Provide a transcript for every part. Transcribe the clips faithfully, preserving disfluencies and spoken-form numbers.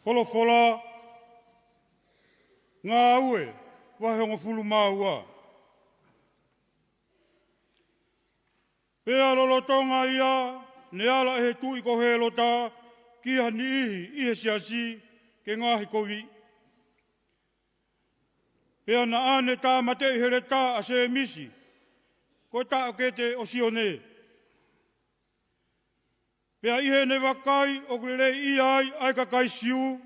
Folofola, Ngāue, vahe hongofulu mā ua. Pea lolotonga ia, ne ala ʻe he tuʻi ko Hēlota ki ha niʻihi ʻi he siasi ke ngaahi kovi. Pea naʻa ne tāmateʻi heletā ʻa Sēmisi, ko e taʻokete ʻo Sione. Pea ʻi heʻene vakai ʻoku leleiʻia ai ʻa e kakai Siu,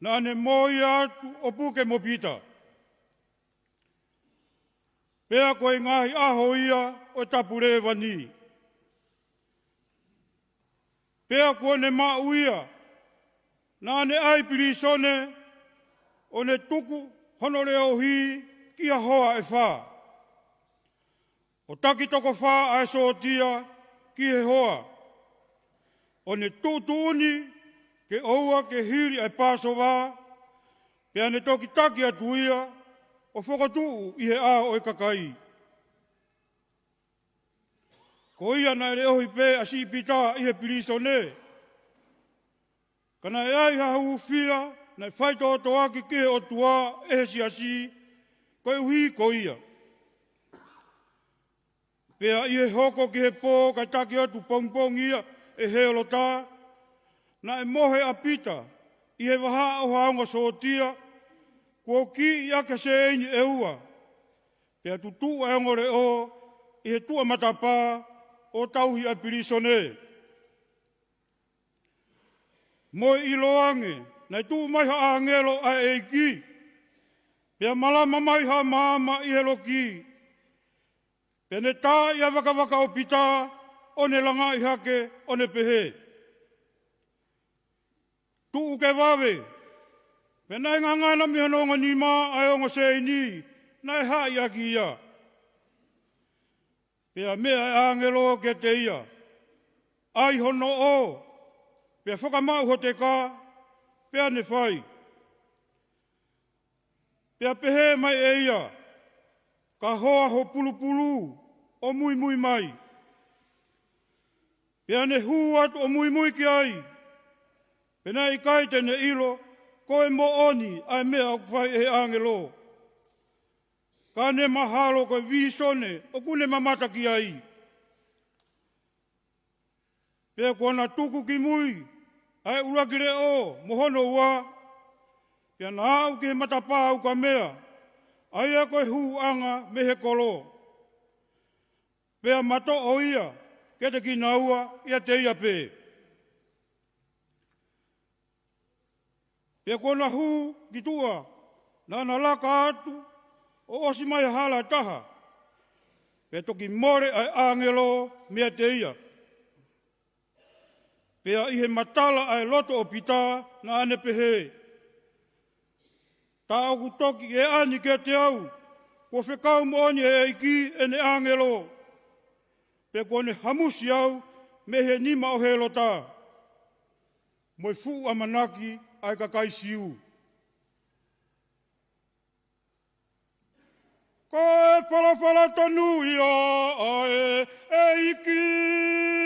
naʻa ne mōia atu ʻo puke mo Pita. Pea ko e ngaahi ʻaho ia ʻo e tapu lēvani. Pea kuo ne maʻu ia, naʻa ne ʻai pilīsone, ʻo ne tuku hono leʻohi ki ha hoa ʻe fā, ʻo taki toko fā ʻa e sōtia ki he hoa, ʻo ne tuʻutuʻuni ke ʻoua ke hili ʻa e Pāsova. Pea ne toki taki atu ia, ʻo fokotuʻu ʻi he ʻao ʻo e kakai. Ko ia naʻe leʻohi pē ʻa siʻi Pita ʻi he pilīsone. Ka naʻe ʻi ai ha hūfia naʻe faitoʻotoʻaki ki he ʻOtua ʻe he siasi, koeʻuhi ko ia. Pea ʻi he hoko ki he pō kae taki atu pongipongi ia ʻe Hēlota, naʻe mohe ʻa Pita ʻi he vahaʻa ʻo ha ongo sōtia, kuo kiʻi ʻaki ha sēini ʻe ua. Pea tutuʻu ʻa e ongo leʻo ʻi he tuʻa matapā, ʻo tauhi ʻa e pilīsone. Mo e ʻiloange, naʻe tuʻu mai ha ʻāngelo ʻa e ʻEiki, pea malama mai ha maama ʻi he loki. Pea ne taaʻi ʻa e vakavaka ʻo Pita, ʻo ne langaʻi hake, ʻo ne pehē, Tuʻu ke vave. Pea naʻe ngangana mei hono ongo nima ʻa e ongo sēini naʻe haʻi ʻaki ia. Pea meʻa ʻa e ʻāngelo kiate ia, ʻAi ho noʻo, pea fakamaʻu ho teka. Pea ne fai. Pea pehē mai ʻe ia, Ka hoa ho pulupulu, ʻo muimui mai. Pea ne hū atu ʻo muimui ki ai. Pea naʻe ʻikai te ne ʻilo ko e moʻoni ʻa e meʻa ʻoku fai ʻe he ʻāngelo. Ka ne mahalo ko e vīsone ʻoku ne mamata ki ai. Pea kuo na tuku ki mui ʻa e ʻuluaki leʻo mo hono ua, pea na aʻu ki he matapā ukamea, ʻa ia ko e hūʻanga mei he kolo. Pea matoʻo ia kiate kinaua ʻiate ia pē. Pea kuo na hū ki tuʻa, naʻa na laka atu ʻo ʻosi mai ha hala ʻe taha, pea toki mole ʻa e ʻāngelo meiate ia. Pea ʻi he matala ʻa e loto ʻo Pita, naʻa ne pehē, Tā ʻoku toki ʻe ʻani kiate au, kuo fekau moʻoni ʻe he ʻEiki ʻene ʻāngelo, pea kuo ne hamusi au mei he nima ʻo Hēlota, mo e fuʻu ʻamanaki ʻa e kakai Siu. Ko e folofola tonu ia ʻa e ʻEiki.